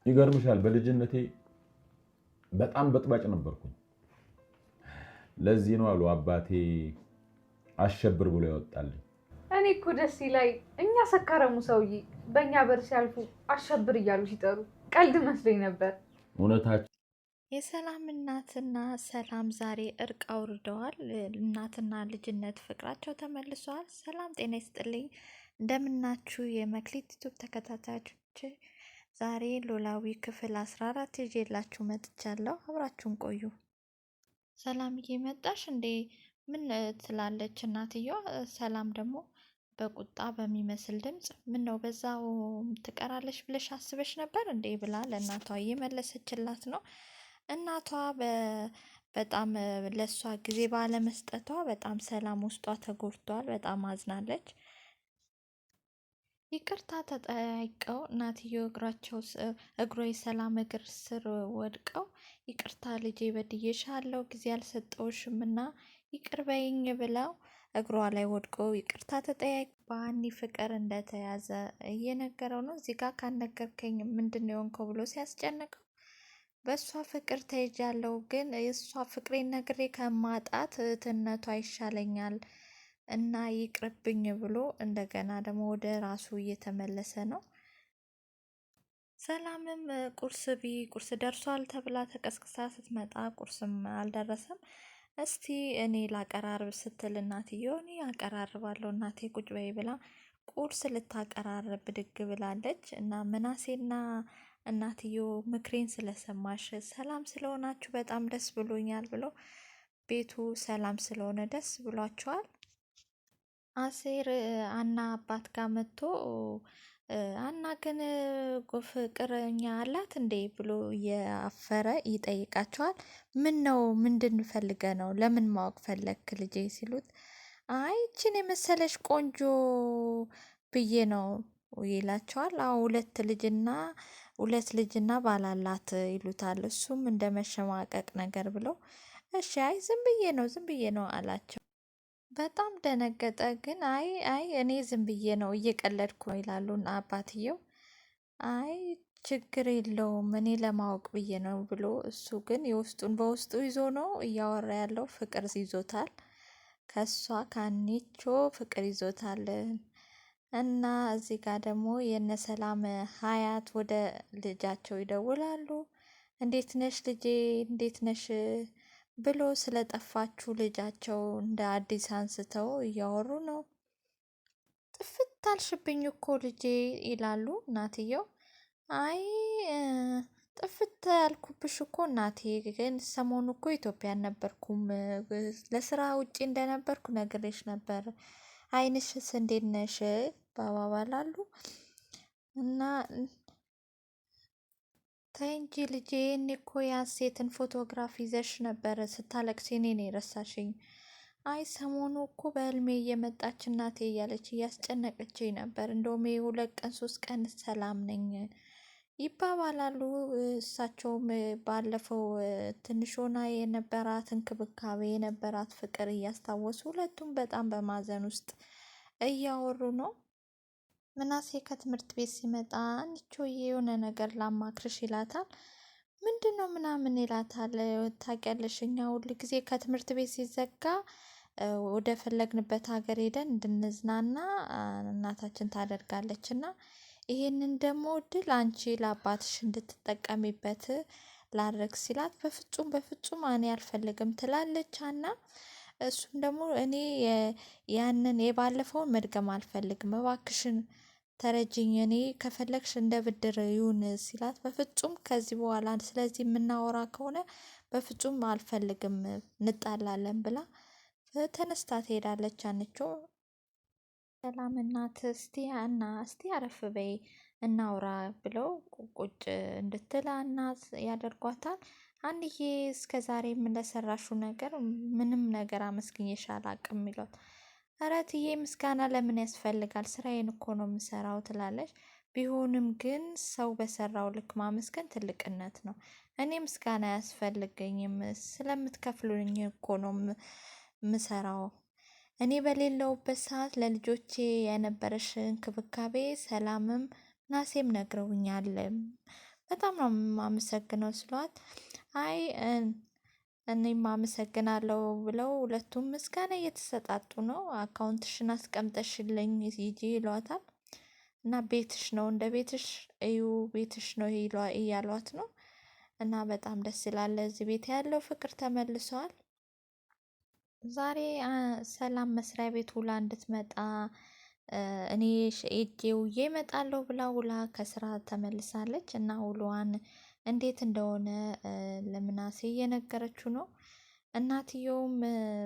ይገርምሻል፣ በልጅነቴ በጣም በጥባጭ ነበርኩኝ። ለዚህ ነው አሉ አባቴ አሸብር ብሎ ያወጣልኝ። እኔ እኮ ደስ ላይ እኛ ሰካረሙ ሰውዬ በእኛ በር ሲያልፉ አሸብር እያሉ ሲጠሩ ቀልድ መስሎኝ ነበር። እውነታቸው የሰላም እናትና ሰላም ዛሬ እርቅ አውርደዋል። እናትና ልጅነት ፍቅራቸው ተመልሷል። ሰላም ጤና ይስጥልኝ፣ እንደምናችሁ የመክሊት ዩቱብ ተከታታዮች፣ ዛሬ ኖላዊ ክፍል 14 ይዤላችሁ መጥቻለሁ። አብራችሁን ቆዩ። ሰላምዬ መጣሽ እንዴ? ምን ትላለች እናትየዋ። ሰላም ደግሞ በቁጣ በሚመስል ድምፅ ምን ነው በዛው ትቀራለች ብለሽ አስበሽ ነበር እንዴ ብላ ለእናቷ እየመለሰችላት ነው። እናቷ በጣም ለእሷ ጊዜ ባለመስጠቷ በጣም ሰላም ውስጧ ተጎድቷል። በጣም አዝናለች። ይቅርታ ተጠያይቀው እናትየው እግራቸው እግሯ የሰላም እግር ስር ወድቀው ይቅርታ ልጄ በድዬሻለሁ፣ ጊዜ አልሰጠውሽም እና ይቅር በይኝ ብለው እግሯ ላይ ወድቆ ይቅርታ ተጠያይቀው በሀኒ ፍቅር እንደተያዘ እየነገረው ነው። እዚህ ጋር ካልነገርከኝ ምንድን ነው የሆንከው ብሎ ሲያስጨንቀው በእሷ ፍቅር ተይዣለሁ፣ ግን የእሷ ፍቅሬን ነግሬ ከማጣት እህትነቷ ይሻለኛል እና ይቅርብኝ ብሎ እንደገና ደግሞ ወደ ራሱ እየተመለሰ ነው። ሰላምም ቁርስ ቁርስ ደርሷል ተብላ ተቀስቅሳ ስትመጣ ቁርስም አልደረሰም። እስቲ እኔ ላቀራርብ ስትል እናትየው እኔ አቀራርባለሁ እናቴ ቁጭ በይ ብላ ቁርስ ልታቀራርብ ብድግ ብላለች። እና ምናሴና እናትየው ምክሬን ስለሰማሽ ሰላም ስለሆናችሁ በጣም ደስ ብሎኛል ብሎ ቤቱ ሰላም ስለሆነ ደስ ብሏቸዋል። አሴር አና አባት ጋር መጥቶ አና ግን ፍቅረኛ አላት እንዴ ብሎ እያፈረ ይጠይቃቸዋል። ምን ነው ምንድን ፈልገ ነው ለምን ማወቅ ፈለግክ ልጄ ሲሉት፣ አይ ይችን የመሰለሽ ቆንጆ ብዬ ነው ይላቸዋል። አዎ ሁለት ልጅና ባላላት ይሉታል። እሱም እንደ መሸማቀቅ ነገር ብለው እሺ አይ ዝም ብዬ ነው ዝም ብዬ ነው አላቸው። በጣም ደነገጠ። ግን አይ አይ እኔ ዝም ብዬ ነው እየቀለድኩ ነው ይላሉ አባትየው። አይ ችግር የለውም እኔ ለማወቅ ብዬ ነው ብሎ እሱ ግን የውስጡን በውስጡ ይዞ ነው እያወራ ያለው። ፍቅር ይዞታል፣ ከሷ ካኒቾ ፍቅር ይዞታል። እና እዚህ ጋር ደግሞ የነሰላም ሀያት ወደ ልጃቸው ይደውላሉ። እንዴት ነሽ ልጄ፣ እንዴት ነሽ ብሎ ስለጠፋችሁ ልጃቸው እንደ አዲስ አንስተው እያወሩ ነው። ጥፍት አልሽብኝ እኮ ልጄ ይላሉ እናትየው። አይ ጥፍት ያልኩብሽ እኮ እናቴ፣ ግን ሰሞኑ እኮ ኢትዮጵያ አልነበርኩም፣ ለስራ ውጪ እንደነበርኩ ነግሬሽ ነበር። አይንሽስ እንዴት ነሽ ባባባላሉ እና ተይ እንጂ ልጄ፣ እኔ እኮ የሀሴትን ፎቶግራፍ ይዘሽ ነበረ ስታለቅሲ እኔን የረሳሽኝ። አይ ሰሞኑ እኮ በህልሜ እየመጣች እናቴ እያለች እያስጨነቀችኝ ነበር። እንደውም 2 ቀን 3 ቀን ሰላም ነኝ ይባባላሉ። እሳቸውም ባለፈው ትንሽ ሆና የነበራት እንክብካቤ የነበራት ፍቅር እያስታወሱ ሁለቱም በጣም በማዘን ውስጥ እያወሩ ነው። ምናሴ ከትምህርት ቤት ሲመጣ አንቺሆዬ የሆነ ነገር ላማክርሽ ይላታል። ምንድን ነው ምናምን ይላታል። ታውቂያለሽ እኛ ሁል ጊዜ ከትምህርት ቤት ሲዘጋ ወደ ፈለግንበት ሀገር ሄደን እንድንዝናና እናታችን ታደርጋለች እና ይሄንን ደግሞ እድል አንቺ ለአባትሽ እንድትጠቀሚበት ላድርግ ሲላት፣ በፍጹም በፍጹም እኔ አልፈልግም ትላለች አና። እሱም ደግሞ እኔ ያንን የባለፈውን መድገም አልፈልግም፣ እባክሽን ተረጅኝ፣ እኔ ከፈለግሽ እንደ ብድር ይሁን ሲላት፣ በፍጹም ከዚህ በኋላ ስለዚህ የምናወራ ከሆነ በፍጹም አልፈልግም፣ እንጣላለን ብላ ተነስታ ትሄዳለች። አንቾ ሰላም እናት እስቲ እና እስቲ አረፍ በይ እናውራ ብለው ቁጭ እንድትል እናት ያደርጓታል። አንዬ እስከ ዛሬ ለሰራሹ ነገር ምንም ነገር አመስግኜሽ አላቅም ይሏት። ኧረ እትዬ ምስጋና ለምን ያስፈልጋል? ስራዬን እኮ ነው የምሰራው ትላለች። ቢሆንም ግን ሰው በሰራው ልክ ማመስገን ትልቅነት ነው። እኔ ምስጋና አያስፈልገኝም፣ ስለምትከፍሉኝ እኮ ነው ምሰራው። እኔ በሌለውበት ሰዓት ለልጆቼ የነበረሽ እንክብካቤ ሰላምም ናሴም ነግረውኛል። በጣም ነው የማመሰግነው ስሏት፣ አይ እኔም አመሰግናለሁ ብለው ሁለቱም ምስጋና እየተሰጣጡ ነው። Account ሽን አስቀምጠሽልኝ ሂጂ ይሏታል። እና ቤትሽ ነው እንደ ቤትሽ እዩ ቤትሽ ነው እያሏት ነው። እና በጣም ደስ ይላል። እዚህ ቤት ያለው ፍቅር ተመልሷል። ዛሬ ሰላም መስሪያ ቤት ውላ እንድትመጣ እኔ ሄጄ ውዬ እመጣለሁ ብላ ውላ ከስራ ተመልሳለች እና ውሎዋን እንዴት እንደሆነ ለምናሴ እየነገረችው ነው። እናትየውም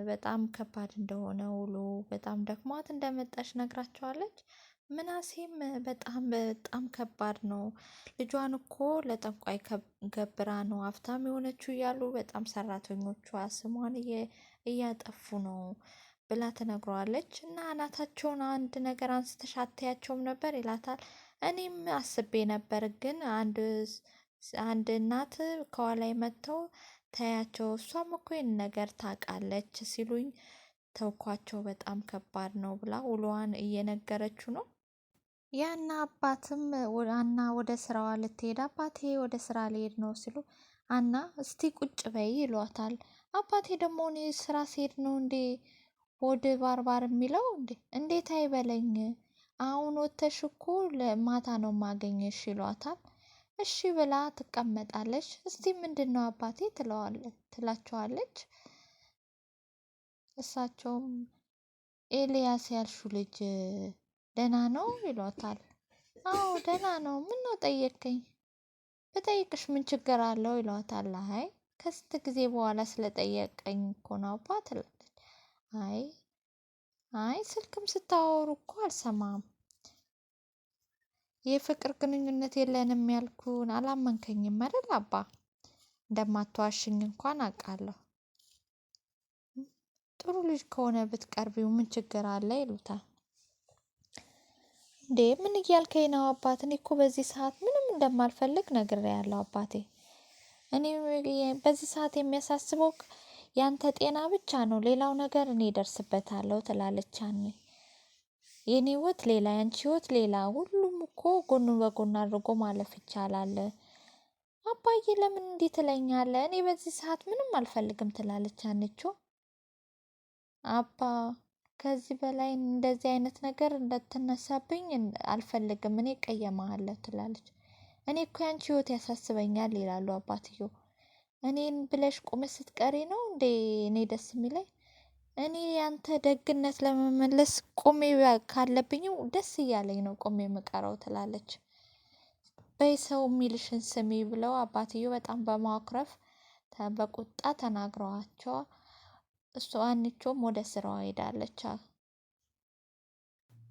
በጣም ከባድ እንደሆነ ውሎ በጣም ደክሟት እንደመጣች ነግራቸዋለች። ምናሴም በጣም በጣም ከባድ ነው፣ ልጇን እኮ ለጠንቋይ ገብራ ነው ሀብታም የሆነችው እያሉ በጣም ሰራተኞቿ ስሟን እያጠፉ ነው ብላ ትነግረዋለች። እና አናታቸውን አንድ ነገር አንስተሽ አትያቸውም ነበር ይላታል። እኔም አስቤ ነበር፣ ግን አንድ እናት ከኋላ መጥተው ታያቸው፣ እሷም እኮ ይህን ነገር ታውቃለች ሲሉኝ ተውኳቸው፣ በጣም ከባድ ነው ብላ ውሎዋን እየነገረችው ነው። ያና አባትም አና ወደ ስራዋ ልትሄድ አባቴ ወደ ስራ ሊሄድ ነው ሲሉ አና እስቲ ቁጭ በይ ይሏታል። አባቴ ደግሞ እኔ ስራ ስሄድ ነው እንዴ ወደ ባርባር የሚለው እንዴ? እንዴት አይበለኝ፣ አሁን ወተሽ እኮ ለማታ ነው ማገኘሽ ይሏታል። እሺ ብላ ትቀመጣለች። እስቲ ምንድን ነው አባቴ ትላቸዋለች። እሳቸውም ኤልያስ ያልሹ ልጅ ደህና ነው ይሏታል። አዎ ደህና ነው፣ ምን ነው ጠየቅከኝ? ብጠይቅሽ ምን ችግር አለው ይሏታል። አይ ከስንት ጊዜ በኋላ ስለጠየቀኝ እኮ ነው አባ ትላለች። አይ አይ ስልክም ስታወሩ እኮ አልሰማም። የፍቅር ግንኙነት የለንም ያልኩን አላመንከኝም አይደል አባ? እንደማትዋሽኝ እንኳን አውቃለሁ። ጥሩ ልጅ ከሆነ ብትቀርቢው ምን ችግር አለ ይሉታል። እንዴ ምን እያልከኝ ነው አባት? እኔ እኮ በዚህ ሰዓት ምንም እንደማልፈልግ ነግሬያለሁ አባቴ። እኔ በዚህ ሰዓት የሚያሳስበው ያንተ ጤና ብቻ ነው፣ ሌላው ነገር እኔ እደርስበታለሁ ትላለች አኔ። የኔ ህይወት ሌላ፣ ያንቺ ህይወት ሌላ፣ ሁሉም እኮ ጎኑን በጎን አድርጎ ማለፍ ይቻላል። አባዬ ለምን እንዲህ ትለኛለህ? እኔ በዚህ ሰዓት ምንም አልፈልግም ትላለች አንቾ። አባ ከዚህ በላይ እንደዚህ አይነት ነገር እንዳትነሳብኝ አልፈልግም፣ እኔ እቀየምሃለሁ ትላለች። እኔ እኮ ያንቺ ህይወት ያሳስበኛል ይላሉ አባትየው። እኔን ብለሽ ቁመሽ ስትቀሪ ነው እንዴ እኔ ደስ የሚለኝ? እኔ ያንተ ደግነት ለመመለስ ቆሜ ካለብኝም ደስ እያለኝ ነው ቆሜ የምቀረው ትላለች። በይ ሰው የሚልሽን ስሚ ብለው አባትየው በጣም በማኩረፍ በቁጣ ተናግረዋቸው እሷ አንቾም ወደ ስራዋ ሄዳለች።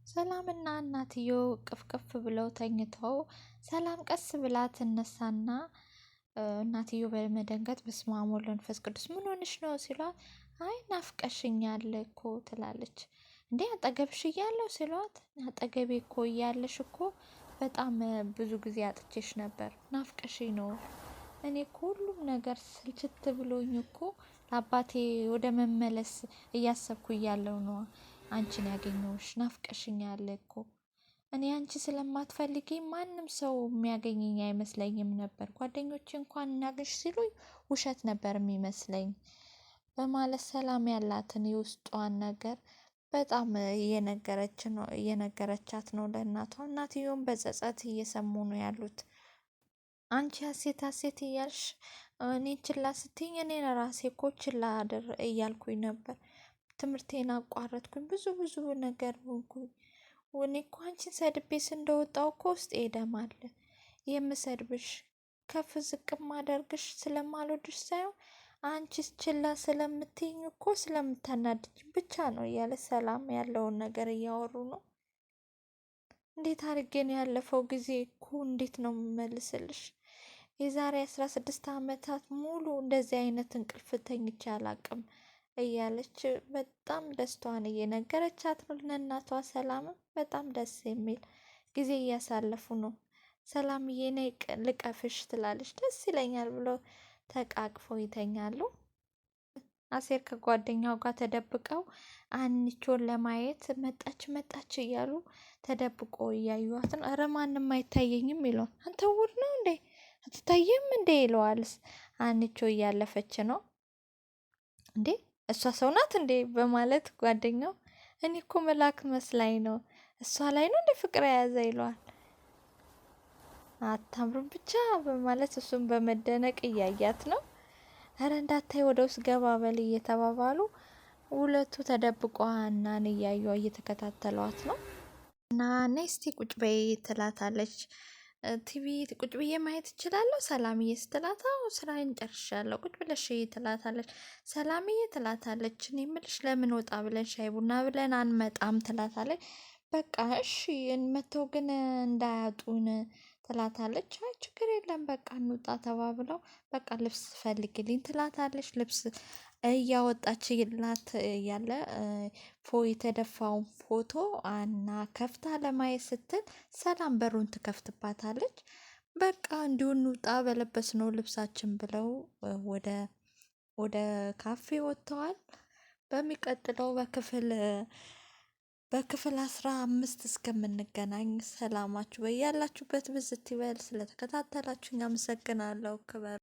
ሰላምና እናትየው ቅፍቅፍ ብለው ተኝተው ሰላም ቀስ ብላ ትነሳና እናትየው በመደንገጥ በስመ አብ ወወልድ ወመንፈስ ቅዱስ ምን ሆንሽ ነው ሲሏት፣ አይ ናፍቀሽኛል እኮ ትላለች። እንዴ አጠገብሽ እያለሁ ሲሏት፣ አጠገቤ እኮ እያለሽ እኮ በጣም ብዙ ጊዜ አጥቼሽ ነበር፣ ናፍቀሽኝ ነው። እኔ እኮ ሁሉም ነገር ስልችት ብሎኝ እኮ ለአባቴ ወደ መመለስ እያሰብኩ እያለሁ ነው አንቺን ያገኘሁሽ፣ ናፍቀሽኛል እኮ። እኔ አንቺ ስለማትፈልጊ ማንም ሰው የሚያገኘኝ አይመስለኝም ነበር። ጓደኞቼ እንኳን እናግኝሽ ሲሉኝ ውሸት ነበር የሚመስለኝ በማለት ሰላም ያላትን የውስጧን ነገር በጣም እየነገረቻት ነው ለእናቷ። እናትየውም በጸጸት እየሰሙ ነው ያሉት። አንቺ ሀሴት ሀሴት እያልሽ እኔ ችላ ስትይኝ እኔን ራሴ እኮ ችላ እያልኩኝ ነበር። ትምህርቴን አቋረጥኩኝ፣ ብዙ ብዙ ነገር ሆንኩኝ። እኔ እኮ አንቺን ሰድቤስ እንደወጣው እኮ ውስጤ ደም አለ። የምሰድብሽ ከፍ ዝቅ ማደርግሽ ስለማልወድሽ ሳይሆን አንቺ ችላ ስለምትይኝ እኮ ስለምታናድጅ ብቻ ነው እያለ ሰላም ያለውን ነገር እያወሩ ነው። እንዴት አድርጌ ነው ያለፈው ጊዜ እኮ እንዴት ነው የምመልስልሽ? የዛሬ 16 ዓመታት ሙሉ እንደዚህ አይነት እንቅልፍ ተኝቼ አላቅም እያለች በጣም ደስታዋን እየነገረቻት ነው ለእናቷ። ሰላምም በጣም ደስ የሚል ጊዜ እያሳለፉ ነው። ሰላምዬ ነይ ልቀፍሽ ትላለች። ደስ ይለኛል ብሎ ተቃቅፈው ይተኛሉ። አሴር ከጓደኛው ጋር ተደብቀው አንቾን ለማየት መጣች መጣች እያሉ ተደብቆ እያዩዋት ነው። ኧረ ማንም አይታየኝም ይለዋል። አንተ ውር ነው እንዴ? አትታይም እንዴ ይለዋል። አንቾ እያለፈች ነው እንዴ እሷ ሰው ናት እንዴ በማለት ጓደኛው እኔ እኮ መልአክ መስላኝ ነው እሷ ላይ ነው እንደ ፍቅር የያዘ ይለዋል። አታምሩም ብቻ በማለት እሱን በመደነቅ እያያት ነው። እረ እንዳታይ ወደ ውስጥ ገባ በል እየተባባሉ ሁለቱ ተደብቆ ሀናን እያዩ እየተከታተሏት ነው። እና ነይ እስቲ ቁጭ በይ ትላታለች። ቲቪ ቁጭ ብዬ ማየት እችላለሁ ሰላምዬ ስትላት፣ አዎ ስራዬን ጨርሻለሁ ቁጭ ብለሽ ትላታለች። ሰላምዬ ትላታለች፣ እኔ የምልሽ ለምን ወጣ ብለን ሻይ ቡና ብለን አንመጣም ትላታለች። በቃ እሺ መተው ግን እንዳያጡን ትላታለች። አይ ችግር የለም በቃ እንውጣ ተባብለው በቃ ልብስ ፈልግልኝ ትላታለች። ልብስ እያወጣችላት እያለ የተደፋውን ፎቶ አና ከፍታ ለማየት ስትል ሰላም በሩን ትከፍትባታለች። በቃ እንዲሁ እንውጣ በለበስነው ልብሳችን ብለው ወደ ካፌ ወጥተዋል። በሚቀጥለው በክፍል 15 እስከምንገናኝ ሰላማችሁ በያላችሁበት ብዝት ይበል። ስለተከታተላችሁ አመሰግናለሁ። ክበር